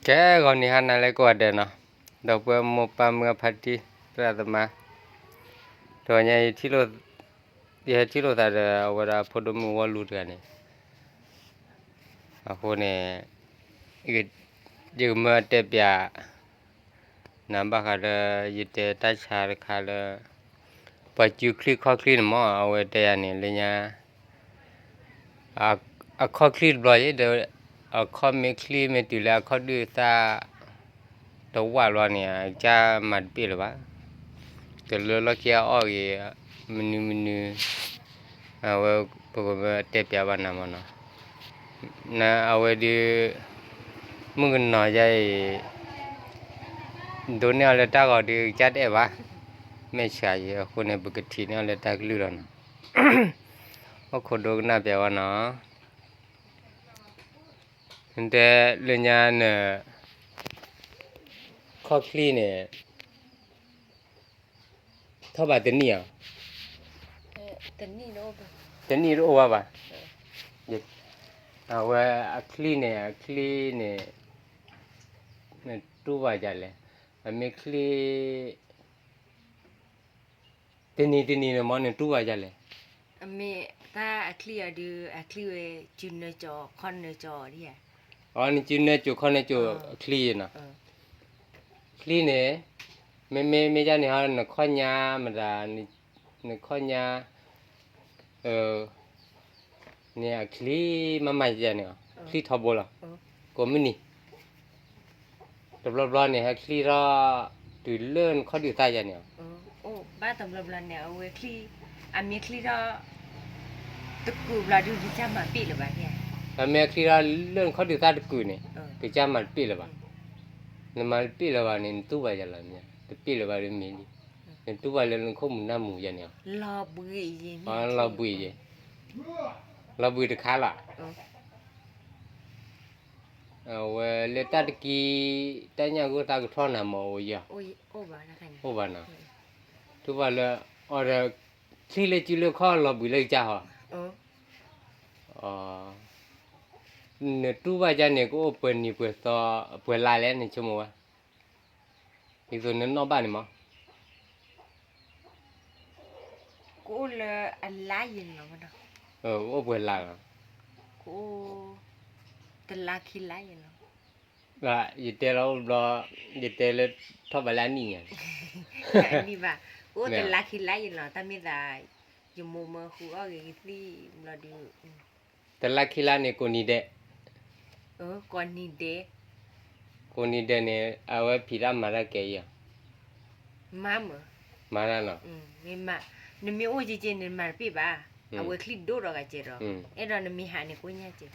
ကဲ ဂီၤနံၤဟါနၤလၢကိးဂၤဒဲးနီၤ, ဒီပုၢ်ဝဲၢ်မိၢ်ပၢ်မုၢ်အဖါတံၢ် သရၣ်သမါ, တနံၤညါ ယဟဲထံၣ်လိာ်သးဒီး အဝဲဒၣ်ဖိဒိၣ်မုၣ်ဝီလူၤတဂၤန့ၣ်, အဃိန့ၣ် ယကမၢတဲပၠး နၤဘၣ်ဃးလၢ ယတဲတၢ်ဆါတခါလၢ ပှၤစုချံခီၣ်ချံန့ၣ်မ့ၢ် အဝဲတဲယၤန့ၣ်လၢညါ အခီၣ်ချံတဘျီယဲဒီး အခီၣ်မ့ၢ်ချံမ့ၢ်တုၤလၢအခီၣ်ဒုၣ်သၣ်တဝၢ်ဘျီန့ၣ် အကစၢ်မၤတပ့ၢ်လၢၤဘၣ်. တလၢလီၢ်ခံအအီၣ်ဂ့ၤ မနုၤမနုၤ အဝဲပကမၢတဲပၠးဘၣ်နၤမ့ၢ်နီၤ. နအဝဲဒုး မုၣ်ကနီၤယါအံၤ ဒိးန့ၢ်အီၤလၢတၢ်ဂီၤဒုးကစၢ်တအဲၣ်ဘၣ်, မဲာ်ဆှးယံၤအဃိန့ၣ် ပကထံၣ်န့ၢ်အီၤလၢတၢ်ကလုၢ်လီၤနီၤ. အိၣ်ခိးဒိကနၣ်ပၠးဝဲနီၤ. နတဲလၢညါန ခီၣ်ချံန့ၣ် ထီၣ်ဘၣ်တနံၣ်ဧါ, တနံၣ်တအိၣ်ဘၣ်ဘၣ်. အဝဲအချံန့ၣ် အချံန့ၣ် နတူၢ်ဘၣ်ဒ်လဲၣ်, အမ့ၢ်ချံ တနံၤတနံၤန့ၣ်မ့ၢ်နတူၢ်ဘၣ်ဒ်လဲၣ်. အမ့ၢ်တၢ်အချံအီၤဒုး အချံဝဲ စုနၢကၠိခီနၢကၠိဒ်ဧါ. အီ နစုနၢကၠိခီနၢကၠိအချံနီၤ. ချံန့ၣ် မ့မ့ၢ်မ့ၢ်ဒ်န့ၣ်ဟီ နခီၣ်ညါမတၤ နခီၣ်ညါ န့ၣ်အချံမးမးယဲန့ၣ် ချံထီဘိလီၤ. ကိးမုၢ်နံၤ တဘျီဘျီန့ၣ် ဟဲချံထီၣ် တုၤလၢနခီၣ်ဒုၣ်သၣ်ယဲန့ၣ်. ဘၣ်တဘျီဘျီန့ၣ် အဝဲချံ အမ့ၢ်ချံထီၣ် တကုာ်ဘျီဒုး ကစၢ်မၤတပ့ၢ်လၢၤဘၣ်. အမ့ၢ်ချံထီၣ်လၢနခီၣ်ဒုၣ်သၣ်တကုာ်န့ၣ် ကစၢ်မၤတပ့ၢ်လၢၤဘၣ်. နမၤတပ့ၢ်လၢၤဘၣ်န့ၣ် နတူၢ်ဘၣ်ယဲလီၤ. တပ့ၢ်လၢၤဘၣ်ဒုးမ့ၢ်လံ. နတူၢ်ဘၣ်လၢနခိၣ်မူၤနၢ်မူၤယဲန့ၣ်. လီၤဘှံးယဲ လီၤဘှံးတခါလီၤ. အဝဲလၢတၢ်တကံ တၢ်ညၣ်ဂိၢ်သၣ်ကထီၣ်နၤမ့ၢ်အိၣ်ယဲ, အိၣ်ဘၣ်နီၤ. တူၢ်ဘၣ်လၢ အီၤဒီး ချံလၢစုလၢခီၣ်လီၤဘှံးလၢကစၢ်ဟီ. နတူၢ်ဘၣ်ဒ်န့ၣ် ကအိၣ်ပှဲၤနံၤပှဲၤသီ ပှဲၤလါလဲၣ် နဆိကမိၣ်ဝဲ ဒ်သိးနနီၣ်ဘၣ်န့ၣ်မး. ကအိၣ်လၢအလါယဲလီၤ. ကအိၣ်ပှဲၤလါလီၤ. ကအိၣ် တလါခံလါယဲလီၤ. ယတဲလီၤအိၣ်ဘျီ ယတဲလၢထီၣ်ဘၣ်လၢအနံၣ်ညါ နံၣ်ဘၣ်. ကအိၣ်တလါခံလါယဲလီၤ တၢ်မ့ၢ်သး ယမိၢ်မၢဃုအီၣ်ဂ့ၤကသံၣ်ဘျီဒုး တလါခံလါန့ၣ် ကိးနံၤဒဲး, ကိးနံၤဒဲး, ကိးနံၤဒဲးန့ၣ် အဝဲဖံးတၢ်မၤတၢ်ကဲအံၤဧါ. မၤမး, မၤတၢ်လီၤ. နမ့ၢ်အိၣ်ကဲကဲန့ၣ် နမၤတပ့ၢ်ဘၣ်. အဝဲချံဒိၣ်ဒီးဂၤကဲဒီး အဲၣ်ဒိးနမ့ၢ်ဟးန့ၣ်ကိညါကဲ,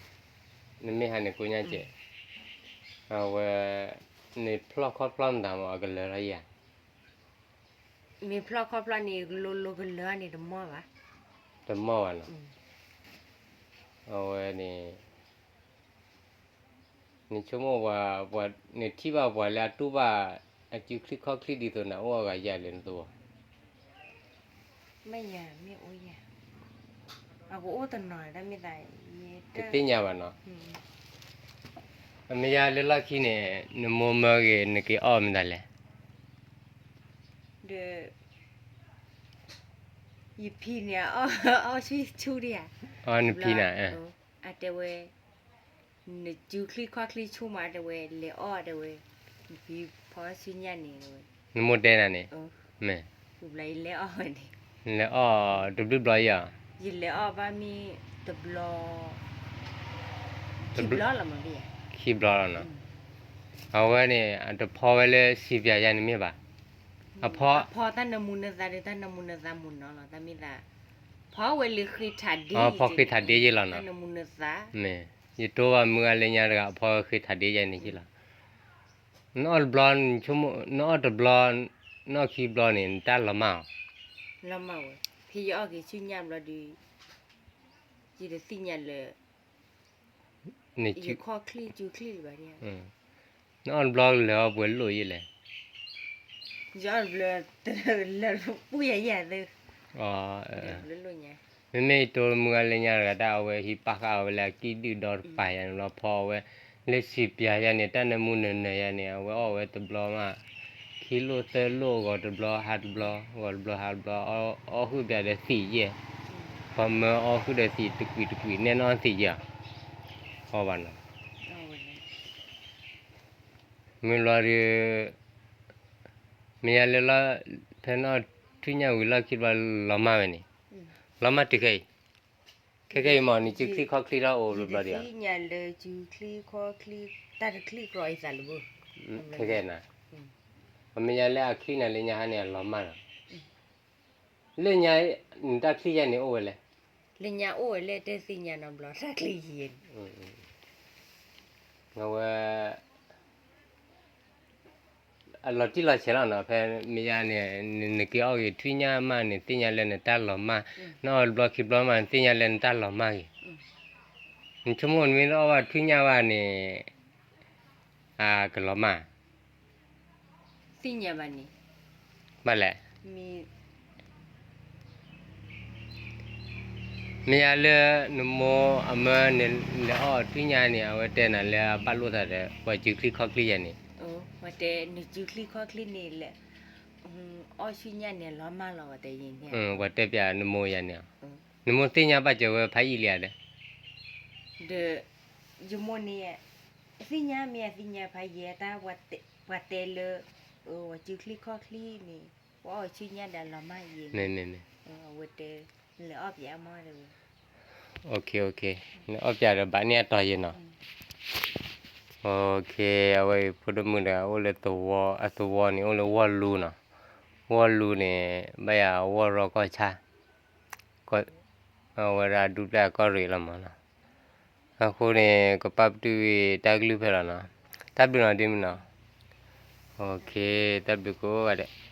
နမ့ၢ်ဟးန့ၣ်ကိညါကဲ, အဝဲ နဖျီၣ်ခီဖျီၣ်မတၤမး အကလၢာ်လီၤယၤ. မ့ၢ်ဖျီၣ်ခီဖျီၣ်န့ၣ် ကလိၤလိၤကလၢာ်န့ၣ် တမီၢ်ဘၣ်, တမီၢ်ဘၣ်နီၤ. အဝဲန့ၣ် နဆိကမိၣ်ပှၤ နထံၣ်ဘၣ်ပှၤလၢအတူၢ်ဘၣ် အစုချံခီၣ်ချံဒ်သိးနၤအိၣ်အဂၤယၤလဲၣ်နသိး. မ့ၢ်ယၤ မ့ၢ်အိၣ်ယၤ, အကအိၣ်တနီၤတၢ်မ့ၢ်သး တသ့ၣ်ညါဘၣ်နီၤ. အမ့ၢ်ယၤလၢလီၢ်ခံန့ၣ် နမိၢ်မၢဂ့ၤ နက့ၤအီၣ်မတၤလဲၣ်. ဒီး ယဖံန့ၣ် အီၣ်ဆူၣ်ဆူၣ်ဒံးဧါ. နဖံန့ၣ် အတဲဝဲ နစုချံခီၣ်ချံဆူၣ်မး တဲဝဲ လဲၤအီၣ်တဲဝဲ, နဖံဖီဆူညါန့ၣ်တဲဝဲ, နမိၢ်တဲနၤန့ၣ်, မ့ၢ် လဲၤအီၣ်ဝဲန့ၣ်, လဲၤအီၣ်တဘျုးဘျီယၤ, ယလဲၤအီၣ်ဘၣ်မ့ၢ်တဘျီ ခံဘျီလီၤမး, ခံဘျီလီၤနီၤ. အဝဲန့ၣ် အတဖီဝဲလၢစံးပၠးယၤန့ၣ်မ့ၢ်ဘၣ်, အဖီ အဖီတၢ်နၢမူနၢသါဒီး တၢ်နၢမူနၢသါမူနီၤလီၤ, တၢ်မ့ၢ်သး ဖီဝဲလၢဃ့ထးဒ့, ဖီဃ့ထးဒ့ယဲလီၤနီၤ, တၢ်နၢမူနၢသါ, မ့ၢ် ယတိၢ်ဘၣ်မုၢ်အါလၢညါတဂၤ အဖီဃ့ထးဒ့ယဲန့ၣ်ယဲလီၤ. နအီၣ်တဘျီ, နအီၣ်တဘျီ, နအီၣ်ခံဘျီန့ၣ် နတၢ်လီၤမၢ်အီၤ, လီၤမၢ်ဝဲ, ဖဲယအီၣ်က့ၤဆူညါဘျီဒီး ယတသ့ၣ်ညါလၢ နခီၣ်ချံစုချံလၢၤဘၣ်, နအီၣ်တဘျီလဲၤအီၣ်ပှဲၤလိၣ်ယဲလဲၣ်, ယအီၣ်တဘျီ လၢပူၤယၤယၤသၢ, မ့မ့ၢ်ယတိၢ်မုၢ်အါလၢညါတဂၤ တၢ်အဝဲဟံးပာ်ဃာ်အဝဲလၢအကံၣ်ဒုၣ်ဒီတပၤယၤန့ၣ်ဘျီ ဖီအဝဲ, လၢစံးပၠးယၤန့ၣ် တၢ်နၢမူနၢၤနၢၤယၤန့ၣ် အဝဲအီၣ်ဝဲတဘျီမး, ခံလိၣ်သၢလိၣ် ဂီၤတဘျီဟါတဘျီ ဂီၤတဘျီဟါတဘျီ, အီၣ်ဟုၣ်ပၠးဒီးသံးယဲၢ်, ပှၤမၢအီၣ်ဟုၣ်ဒီးသံးတကွံာ်တကွံာ် နဲၣ်နီၣ်သံးယဲၢ်, အီၣ်ဘၣ်နီၤ, မ့ၢ်လီၤဒီး မ့ၢ်ယါလၢ ဖဲနအီၣ်ထွံၣ်ညၣ်ဝံၤလီၢ်ခံတဘျီ လီၤမၢ်ဝဲန့ၣ်, လီၤမၢ်တုၤခဲအံၤ, ခဲခဲအံၤမ့ၢ် နစုချံခီချံထီၣ်အိၣ်တဘျီဒီး, တၢ်တချံၣ်ကြီအသးလၢဘၣ်, ခဲခဲနၤ, မ့ၢ်ယါလၢအချံၣ်နၤလၢညါဟါန့ၣ် အလီၤမၢ်လီၤ, လၢညါ နတၢ်ချံၣ်ယဲၢ်န့ၣ်အိၣ်ဝဲလဲၣ်, လၢညါအိၣ်ဝဲလဲၣ် တသ့ၣ်ညါနီတဘျီ တၢ်ချံၣ်ယဲၢ်န့ၣ်, အဝဲ အလီၤတံၢ်လီၤဆဲးလီၤနီၤ, ဖဲမ့ၢ်ယါန့ၣ် နက့ၤအီၣ်ဂ့ၤထွံၣ်ညၣ်မးန့ၣ် သ့ၣ်ညါလၢနတၢ်လီၤမၢ်, နအီၣ်တဘျီခံဘျီမး နသ့ၣ်ညါလၢနတၢ်လီၤမၢ်ဂ့ၤ, နဆိကမိၣ်နမ့ၢ်အီၣ်ဘၣ်ထွံၣ်ညၣ်ဘၣ်န့ၣ် အကလီၤမၢ်, သ့ၣ်ညါဘၣ်န့ၣ်, ဘၣ်လဲၣ် မ့ၢ်ယါလၢနမိၢ်အမၢနလဲၤအီၣ်ထွံၣ်ညၣ်န့ၣ် အဝဲတဲနၤလၢအဘၣ်လိာ်သးဒီး ပှၤစုချံခီချံယဲၢ်န့ၣ်, နစုချံခီချံန့ၣ်လဲၣ်, အီၣ်ဆူညါန့ၣ်လီၤမၢ်လီၤ ပှၤတဲယဲၢ်န့ၣ်, ပှၤတဲပၠးနမိၢ်ယဲၢ်န့ၣ်, နမိၢ်သ့ၣ်ညါဘၣ်စၢၤဝဲဖးယံာ်လံဧါဒီး, ဒီး ယမိၢ်န့ၣ် သ့ၣ်ညါမ့ၢ်အသ့ၣ်ညါဖးယံာ်တၢ်, ပှၤတဲလၢ ပှၤစုချံခီချံန့ၣ် ပှၤအီၣ်ဆူညါဒီးလီၤမၢ်ယဲၢ်န့ၣ်, အဝဲတဲ လဲၤအီၣ်ပၠးအမီၢ်ဒီးဝဲ, နအီၣ်ပၠးဒီးဘၣ်န့ၢ်အတီၤယဲၢ်နီၤ, အဝဲအံၤဖိဒိၣ်မုၣ်ဒီး အိၣ်လၢသဝီ, အသဝီန့ၣ် အိၣ်လၢဝီၢ်လူနီၤ, ဝီၢ်လူန့ၣ် ဘၣ်ယၤဝီၢ်ရီကီၢ်ဆၣ်, အဝဲဒၣ်ဒူပျၢ်ကီၢ်ရ့ၣ်လီၤမးနီၤ, အဃိန့ၣ် ကပာ်ပတုာ်ဂ့ၤတၢ်ကလုၢ်ဖဲလီၤနီၤ, တၢ်ဘျုးနီၤဒ်မုၢ်နီၤ, တၢ်ဘျုးကိးဂၤဒဲး